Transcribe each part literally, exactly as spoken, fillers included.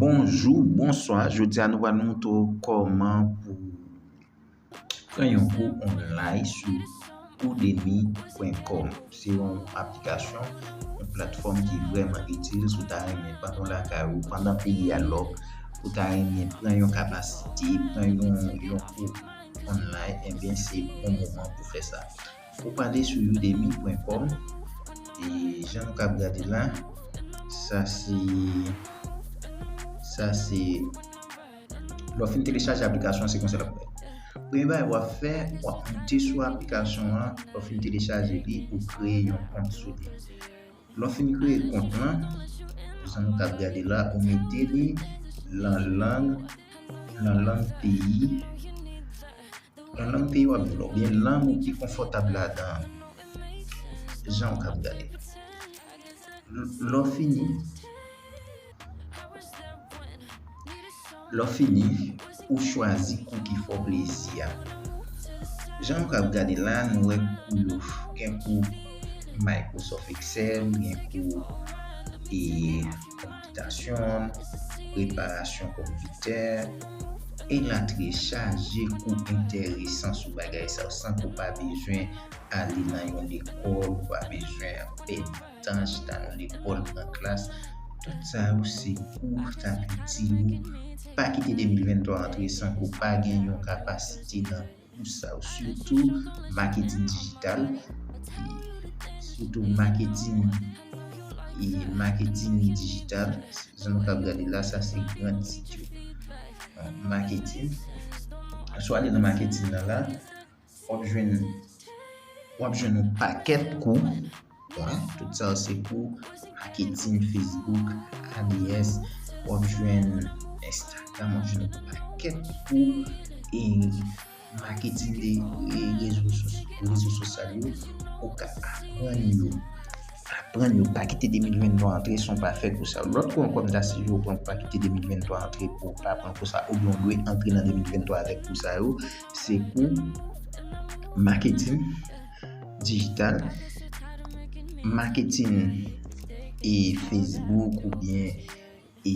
Bonjou, bonswa. Jodi a nou pral montre w kòman pou pran yon kou online sou udemy pwen kòm. Se yon aplikasyon, yon platfòm ki vrèman itil si w ta renmen pandan w lakay ou, pandan peyi a lòk, ou ta renmen pran yon kapasite, pran yon, yon kou online, ebyen se bon moman pou fè sa. Ou pale sou udemy pwen kòm, e jan nou kab gade la, sa se, sa se, lè w fin telechaje aplikasyon, se konsa l ap fèt. Premye bagay w ap fè, w ap moute sou aplikasyon an, lè w fin telechaje li, ou kreye yon kont sou li. Lè w fin kreye kont lan, jan nou kab gade la, ou mete li nan lang, nan lang peyi, nan lang peyi w ap viv la, oubyen lang ou pi konfòtab ladan an. Jan w kab gade. L-, lè w fini, lè w fini, ou chwazi kou ki fè w plezi a. Jan nou kab gade la, nou wè kou yo, gen kou Microsoft Excel, gen kou, e, konpitasyon, preparasyon konpitè, elatriye, chaje kou enteresan sou bagay sa yo, san ke w pa bezwen ale nan yon lekòl, ou pa bezwen pèdi tan chita nan lekòl, pran klas. Tout sa yo se kou k ap itil ou. Pa kite de mil venntwa antre san ke w pa gen yon kapasite nan kou sa yo. Sitou maketin dijital, sitou maketin, e, maketin dijital. Jan nou kab gade la, sa se gran tit yo. Maketin. Si w ale nan maketin nan la, w ap jwenn, w ap jwenn yon pakèt kou. Bon, tout sa yo se kou maketin, Facebook, A D S, w ap jwenn Instagram, w ap jwenn yon pakèt kou, e, maketin de, e, rezo sos-, rezo sosyal yo, ou ka aprann yo. Aprann yo, pa kite de mil venntwa antre san w pa fè kou sa yo. Lòt kou ankò, m ta sijere w pran, pa kite de mil venntwa antre pou w pa pran kou sa, oubyen w dwe antre nan de mil venntwa avèk kou sa yo, se kou maketin dijital, maketin, e, Facebook oubyen, e,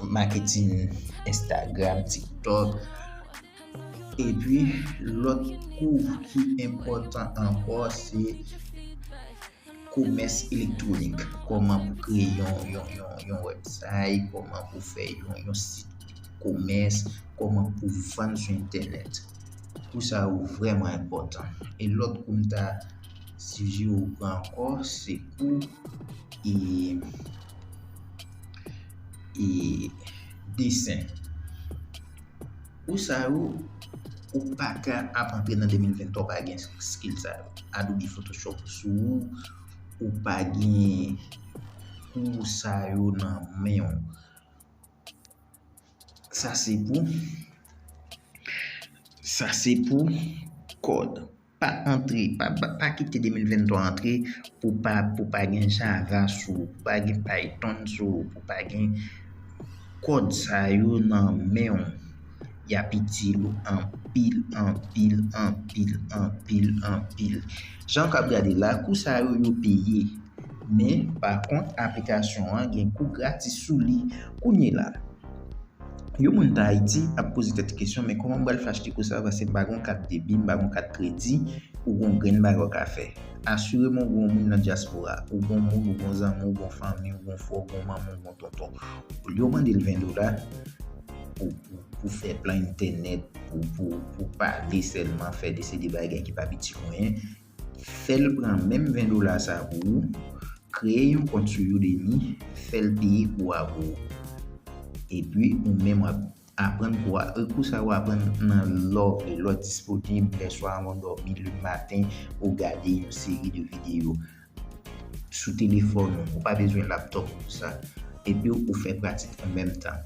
maketin Instagram, TikTok. Epi, lòt kou ki enpòtan ankò, se komès elektwonik. Kòman pou kreye yon, yon, yon, yon website, kòman pou fè yon, yon sit komès, kòman pou vann sou entènèt. Kou sa yo vrèman enpòtan. E lòt kou m ta sijere w pran ankò, se kou, e, e, desen. Kou sa yo, ou pa ka ap antre nan de mil venntwa w pa gen skill sa yo. Adobe Photoshop sou ou, ou pa gen kou sa yo nan men w. Sa se pou, sa se pou kòd. Pa antre, pa, pa, pa kite de mil venntwa antre pou pa, pou pa gen Java sou ou, pou pa gen Python sou ou, pou pa gen kòd sa yo nan men w. Y ap itil ou anpil, anpil, anpil, anpil, anpil, anpil. Jan w kab gade la, kou sa yo, yo peye. Men, pa kont, aplikasyon an gen kou gratis sou li. Kounye la, yon moun ta Ayiti ap poze tèt kesyon, men kòman m pral fè achte kou sa yo, paske m pa gen kat debi, m pa gen kat kredi, ou gen yon grenn bagay w ka fè. Asireman w gen yon moun nan dyaspora, ou gen yon moun, ou gen yon zanmi, ou gen yon fanmi, ou gen yon frè, ou gen yon manman, ou gen yon tonton. Olye w mande l ven dola pou, pou, pou fè plan entènèt, pou, pou, pou pale sèlman, fè de se de bagay ki pa itil anyen, fè l pran menm ven dola sa pou ou, kreye yon kont sou Udemy, fè l peye kou a pou ou. Epi, ou menm w ap aprann kou a. E kou sa w aprann nan lè w vle, lè w disponib, lè swa anvan w dòmi, lè maten, ou gade yon seri de videyo sou telefòn ou. Ou pa bezwen laptop pou sa. Epi, ou fè pratik an menm tan.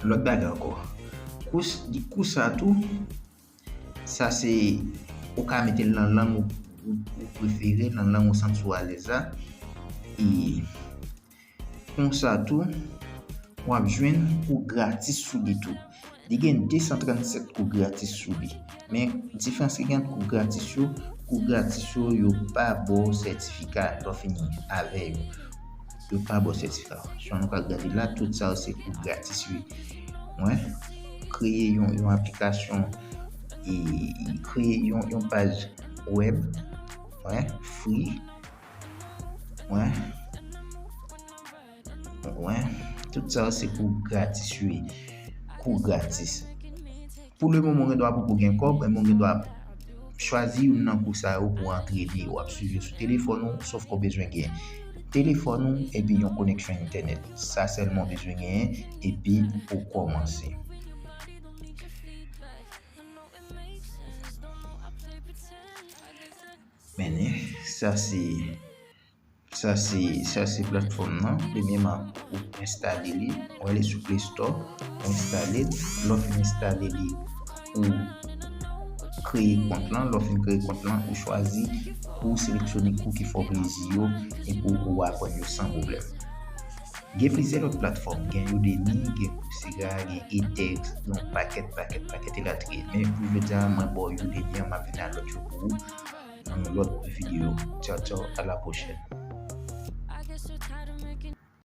Lòt bagay ankò. Kou s-, kou sa tou, sa se, ou ka mete l nan lang ou, ou, ou prefere, nan lang ou santi w alèz la. E konsa tou, w ap jwenn kou gratis sou li tou. Li gen de san trannsèt kou gratis sou li. Men, diferans ki gen ant kou gratis yo, kou gratis yo, yo pa ba w sètifika lè w fini avè yo. yo pa ba w sètifika. Jan nou ka gade la, tout sa yo se kou gratis, wi. Mwen, kreye yon, yon aplikasyon, e, kreye yon, yon paj web, mwen, free, mwen, mwen, tout sa yo se kou gratis, wi. Kou gratis. Pou le moman, ou gen dwa poko gen kòb, men ou gen dwa chwazi youn nan kou sa yo pou antrene. W ap swiv yo sou telefòn ou, sòf ke w bezwen gen telefòn ou epi yon koneksyon entènèt. Sa sèlman w bezwen genyen epi ou kòmanse. Men, sa se Sa se, sa se platfòm nan. Premyèman, ou enstale li. Ou ale sou Play Store, ou enstale l. Lè w fin enstale li, ou kreye kont lan. Lè w fin kreye kont lan, ou chwazi, ou seleksyone kou ki fè w plezi yo, epi ou aprann yo san pwoblèm. Gen plizyè lòt platfòm. Gen Udemy, gen Coursera, gen edX, gen yon pakèt, pakèt, pakèt elatriye. Men pou jodi a, mwen ba w Udemy an, m ap vin ak lòt yo pou ou nan yon lòt videyo. Tchaw, tchaw, à la prochaine.